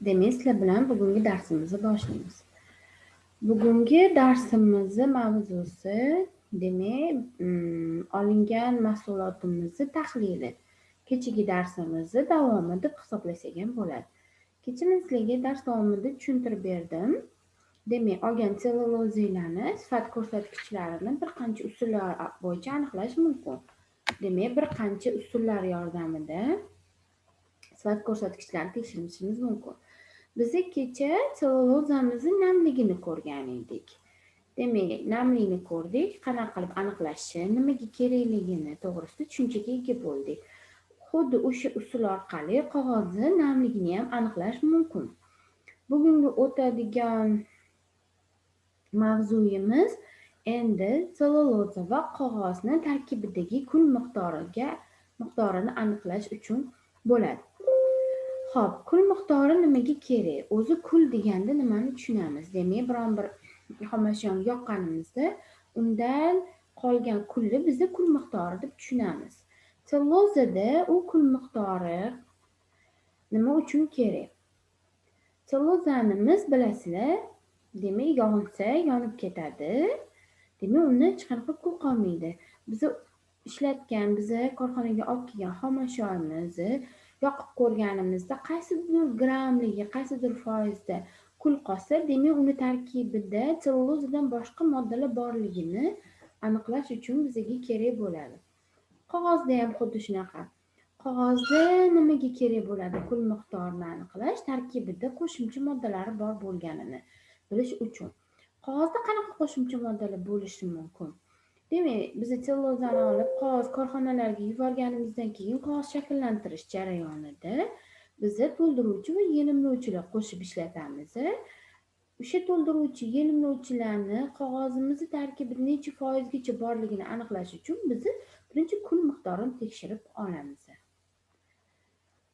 Demak, sizlar bilan bugungi darsimizni boshlaymiz. Bugungi darsimizni mavzusi, demak, olingan mahsulotimizni tahlili. Kechagi darsimizni davomi deb hisoblasak ham bo'ladi. Kecha men sizlarga dars davomida tushuntirib berdim. Demak, olgan sellyulozalarni sifat ko'rsatkichlarini bir qancha usullar bo'yicha aniqlash mumkin. Demak, bir qancha usullar yordamida sifat ko'rsatkichlarini tekshirishimiz mumkin. Biz kecha sellyulozamizni namligini ko'rgan edik. Demak, namlikni ko'rdik, qanaqa qilib aniqlashi, nimaga kerakligini to'g'risida tushunchaga ega bo'ldik. Xuddi o'sha usul orqali qog'ozni namligini ham aniqlash mumkin. Bugungi o'tadigan mavzuyimiz endi sellyuloza va qog'ozni tarkibidagi kul miqdorini aniqlash uchun bo'ladi. Xo'p, kul miqdori nimaga kerak? O'zi kul deganda nimani tushunamiz? Demak, biron bir xomashyoni yoqqanimizda undan qolgan kulni biz kul miqdori deb tushunamiz. Sellyulozada u kul miqdori nima uchun kerak? Sellyulozani bilasizlar, demak, yonsa yonib ketadi. Demak, unda hech qanaqa kul qolmaydi. Biz ishlatgan, biz korxonaga olib kelgan xomashyonimizni yoqib ko'rganimizda qaysidir grammligi, qaysidir foizda kul qolsa, demak, uni tarkibida sellyulozadan boshqa moddalar borligini aniqlash uchun bizga kerak bo'ladi. Qog'ozda ham xuddi shunaqa. Qog'ozda nimaga kerak bo'ladi? Kul miqdorini aniqlash, tarkibida qo'shimcha moddalari bor bo'lganini bilish uchun. Qog'ozda qanaqa qo'shimcha moddalar bo'lishi mumkin? Demak, biz sellyulozani olib qog'oz korxonalariga yuborganimizdan keyin qog'oz shakllantirish jarayonida biz to'ldiruvchi va yelimlovchilar qo'shib ishlatamiz. O'sha to'ldiruvchi, yelimlovchilarni qog'ozimizni tarkibida necha foizgacha borligini aniqlash uchun biz birinchi kul miqdorini tekshirib olamiz.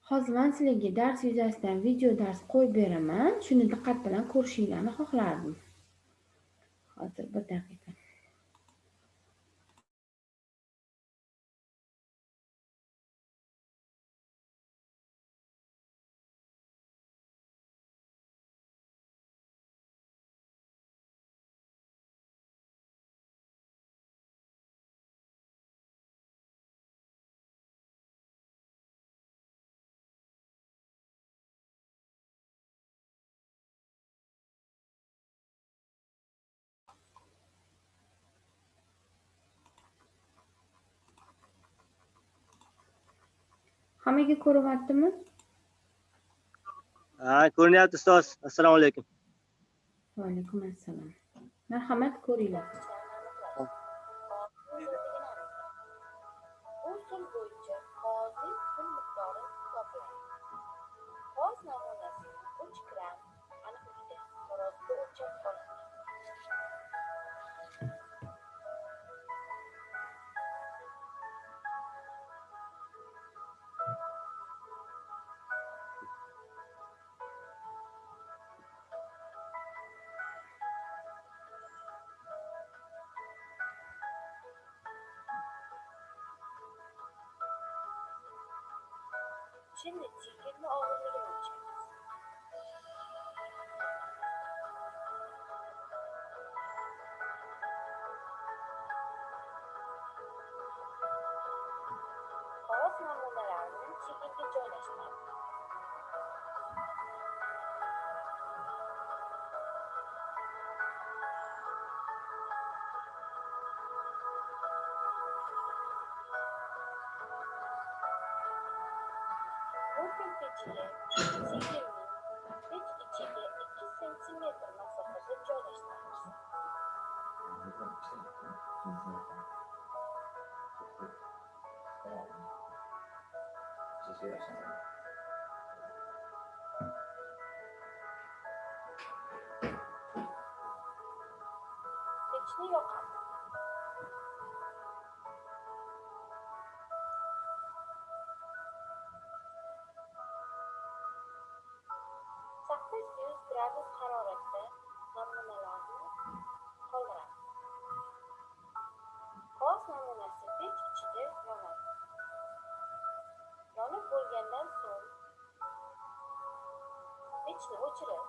Hozir men sizlarga dars yuzasidan video dars qo'yib beraman. Shuni diqqat bilan ko'rishingizni xohlardim. Hozir bir daqiqa. Hammaga ko'rinyaptimi? Ha, ko'rinyapti ustoz. Assalomu alaykum. Va alaykum assalom. Marhamat, ko'ringlar. Usul bo'yicha qog'ozning kul miqdori topiladi. Qog'oz namunasini 3 gramm aniqlikda tarozida o'lchab olinadi. Chinni tekinni og'irligini o'lchaymiz. Qog'oz namunalarini tekinga joylashtiramiz. Tekinning pech ichiga 2 santimetr masofada joylashtiramiz. Pechni yoqamiz. Gradus haroratda namunalarni qoldiramiz. Qog'oz namunasi pech ichida yonadi. Yonib bo'lgandan so'ng Pechni o'chirib,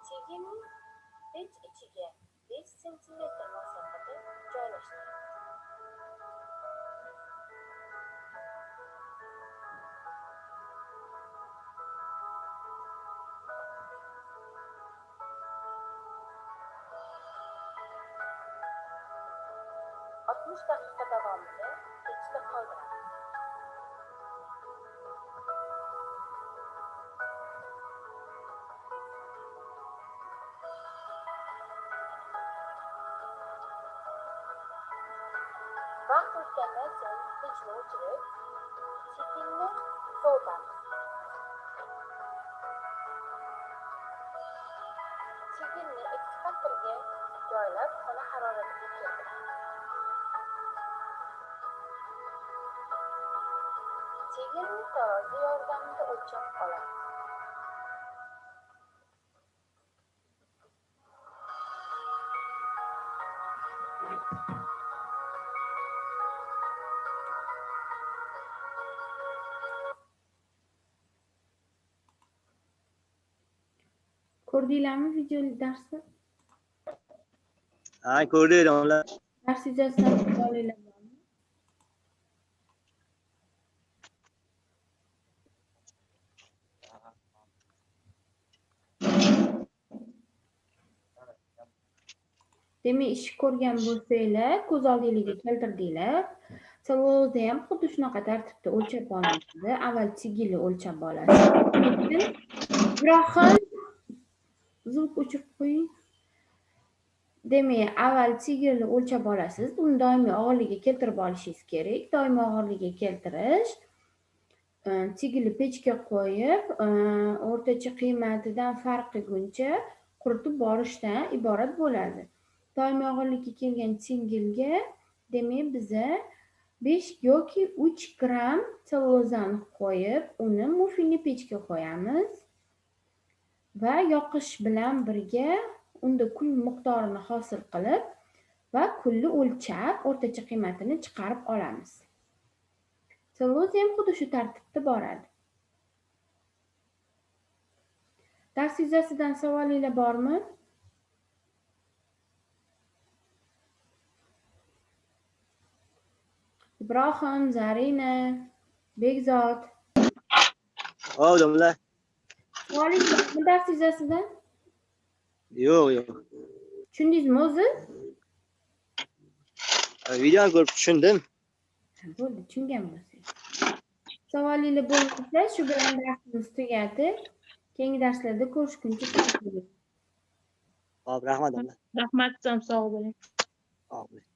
chigilni pech ichiga 5 cm masofada joylashtiramiz. Daqiqa davomida pechda qoldiramiz. Vaqt o'tgandan so'ng pechni o'chirib, chigilni sovutamiz. Chigilni eksikkatorga joylab, xona haroratiga keltiramiz. Chigilni tarozi yordamida o'lchab olamiz. Ko'rdinglarmi video darsni? Ha, ko'rdik domla. Dars yuzasidan savolinglar bormi? Demak, ish ko'rgan bo'lsanglar, ko'z oldingizga keltirdinglar. Tsellyuloza ham xuddi shunaqa tartibda o'lchab olinadi. Avval chigilni o'lchab olasiz. Ibrohim, zvuk o'chirib qo'ying. Demak, avval chigilni o'lchab olasiz. Uni doimiy og'irligiga keltirib olishingiz kerak. Doimiy og'irligiga keltirish, chigilni pechga qo'yib, o'rtacha qiymatidan farq qilguncha quritib borishdan iborat bo'ladi. Doimiy og'irlikka kelgan chigilga, demak, biza 5 yoki 3 gramm tsellulozani qo'yib, uni mufinli pechga qo'yamiz va yoqish bilan birga unda kul miqdorini hosil qilib va kulni o'lchab, o'rtacha qiymatini chiqarib olamiz. Tselluloza ham xuddi shu tartibda boradi. Dars yuzasidan savolinglar bormi? Ibrohim, Zarina, Bekzod. Hop, domla. Savolingiz bormi dars yuzasidan? Yo'q, yo'q. Tushundingizmi o'zi? Videoni ko'rib tushundim. Bo'ldi, tushungan bo'lsangiz. Savolinglar bo'lmasa, shu bilan darsimiz tugadi. Keyingi darslarda ko'rishguncha sog' bo'ling. Hop, rahmat domla. Rahmat, sog' bo'ling. Sog' bo'ling.